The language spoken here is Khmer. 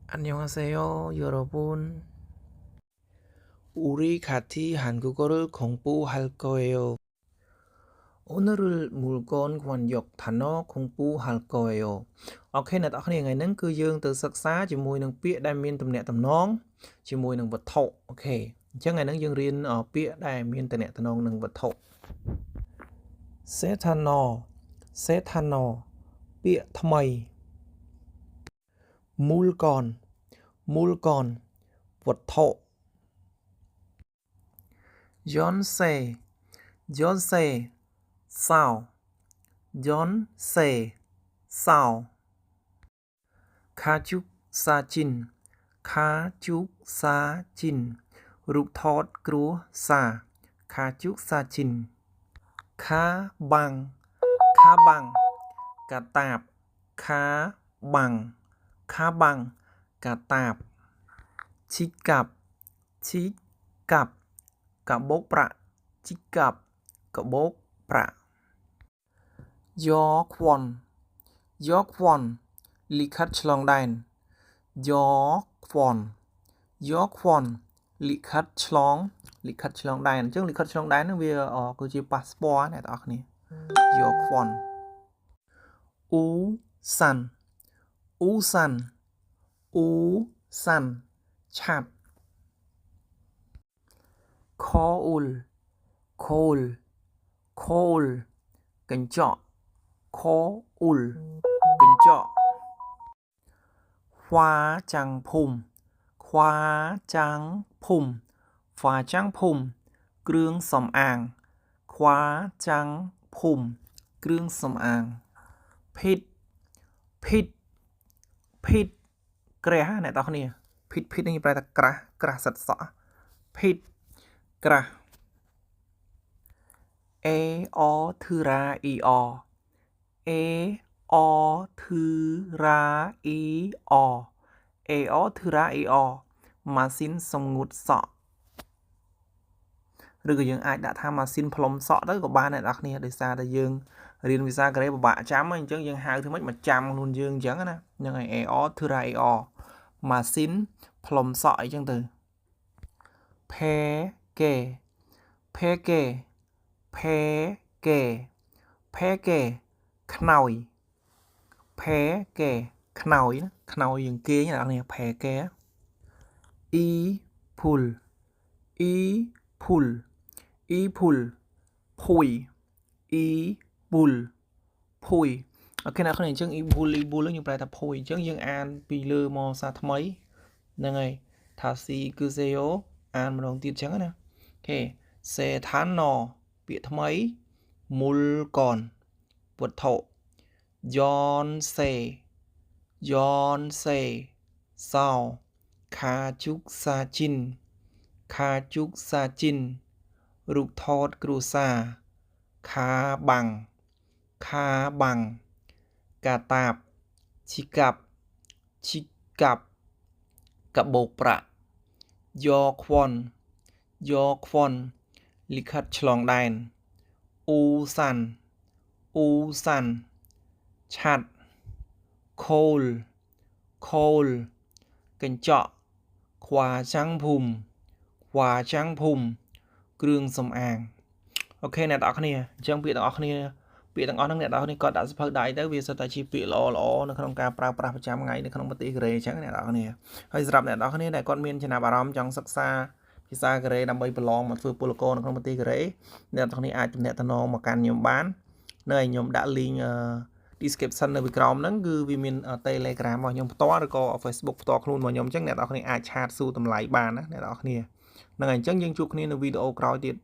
안녕하세요, 여러분. 우리 같이 한국어를 공부할 거예요. 오늘은 물건 관역 단어 공부할 거예요. Okay អ្នកទាំងអស់គ្នាថ្ងៃហ្នឹងគឺយើងទៅសិក្សាជាមួយនឹងពាក្យដែលមានទំនាក់ទំនងជាមួយនឹងវត្ថុ okay អញ្ចឹងថ្ងៃហ្នឹងយើងរៀនពាក្យដែលមានទំនាក់ទំនងនឹងវត្ថុ 새 단어 새 단어 ពាក្យថ្មី 물건 물건 វត្ថុ 연세 연세 សោ 연세 សោ 가족 사진 가족 사진 រូបថតគ្រួសារ 가족 사진 가방 가방 កាតាប 가방 가방 កាតាប 지갑 지갑 កាបូបប្រាក់ 지갑 កាបូបប្រាក់ 여권 여권 លិខិតឆ្លងដែន 여권 여권 លិខិតឆ្លងលិខិតឆ្លងដែនអញ្ចឹងលិខិតឆ្លងដែនហ្នឹងវាគឺជា passport អ្នកទាំងអស់គ្នា 여권 우산 우산 우산 ឆ័ត្រ 거울 거울 거울 កញ្ចក់ 거울 កញ្ចក់ 화장품 화장품 화장품 គ្រឿងសំអាង 화장품 គ្រឿងសំអាង 핏 핏 핏 ក្រាស់អ្នកទាំងអស់គ្នា 핏 핏 នេះប្រែថាក្រាស់ក្រាស់សិតសក់ 핏 ក្រាស់ A O ធឺរ៉ា E R A O ធឺរ៉ា E R A O ធឺរ៉ា E R ម៉ាស៊ីនសម្ងួតសក់ឬក៏យើងអាចដាក់ថាម៉ាស៊ីនផ្លុំសក់ទៅក៏បានដែរអ្នកគ្នាដោយសារតែយើងរៀនភាសាកូរ៉េពិបាកចាំអញ្ចឹងយើងហៅធ្វើម៉េចមកចាំខ្លួនយើងអញ្ចឹងណាហ្នឹងហើយ AR ធឺរ៉ា AR ម៉ាស៊ីនផ្លុំសក់អីចឹងទៅ ផេកេផេកេផេកេផេកេខ្នើយផេកេខ្នើយណាខ្នើយយើងគេងអ្នកនរ 베개 이불 이불 이불 ភួយ 이불 ភួយ okay អ្នកនរអញ្ចឹង 이불 이불 យើងប្រែថាភួយអញ្ចឹងយើងអានពីលើមកសារថ្មីហ្នឹងហើយ 다시 읽으세요 អានម្ដងទៀតអញ្ចឹងណា okay 새 단어 ពាក្យថ្មី 물건 វត្ថុ 연세 연세 សោ 가족 사진 가족 사진 រូបថតគ្រួសារ 가방 가방 កាតាប 지갑 지갑 កាបូបប្រាក់ 여권 여권 លិខិតឆ្លងដែន 우산 우산 ឆ័ត្រ 거울 거울 កញ្ចក់ 화장품 화장품 គ្រឿងសម្អាង okay អ្នកទាំងអស់គ្នាអញ្ចឹងពាក្យទាំងអស់គ្នាពាក្យទាំងអស់ហ្នឹងអ្នកទាំងអស់គ្នាគាត់ដាក់សៀវភៅដៃទៅវាសុទ្ធតែជាពាក្យល្អល្អនៅក្នុងការប្រើប្រាស់ប្រចាំថ្ងៃនៅក្នុងប្រទេសកូរ៉េអញ្ចឹងអ្នកទាំងអស់គ្នាហើយសម្រាប់អ្នកទាំងអស់គ្នាដែលគាត់មានចំណាប់អារម្មណ៍ចង់សិក្សាភាសាកូរ៉េដើម្បីប្រឡងមកធ្វើពលករនៅក្នុងប្រទេសកូរ៉េអ្នកទាំងអស់គ្នាអាចទំនាក់ទំនងមកកាន់ខ្ញុំបាននៅឲ្យខ្ញុំដាក់ link description នៅពីក្រោមហ្នឹងគឺវាមាន Telegram របស់ខ្ញុំផ្ទាល់ឬក៏ Facebook ផ្ទាល់ខ្លួនរបស់ខ្ញុំអញ្ចឹងអ្នកទាំងអស់គ្នាអាច chat សួរតម្លៃបានណាអ្នកទាំងអស់គ្នាហ្នឹងហើយអញ្ចឹងយើងជួបគ្នានៅវីដេអូក្រោយទៀត។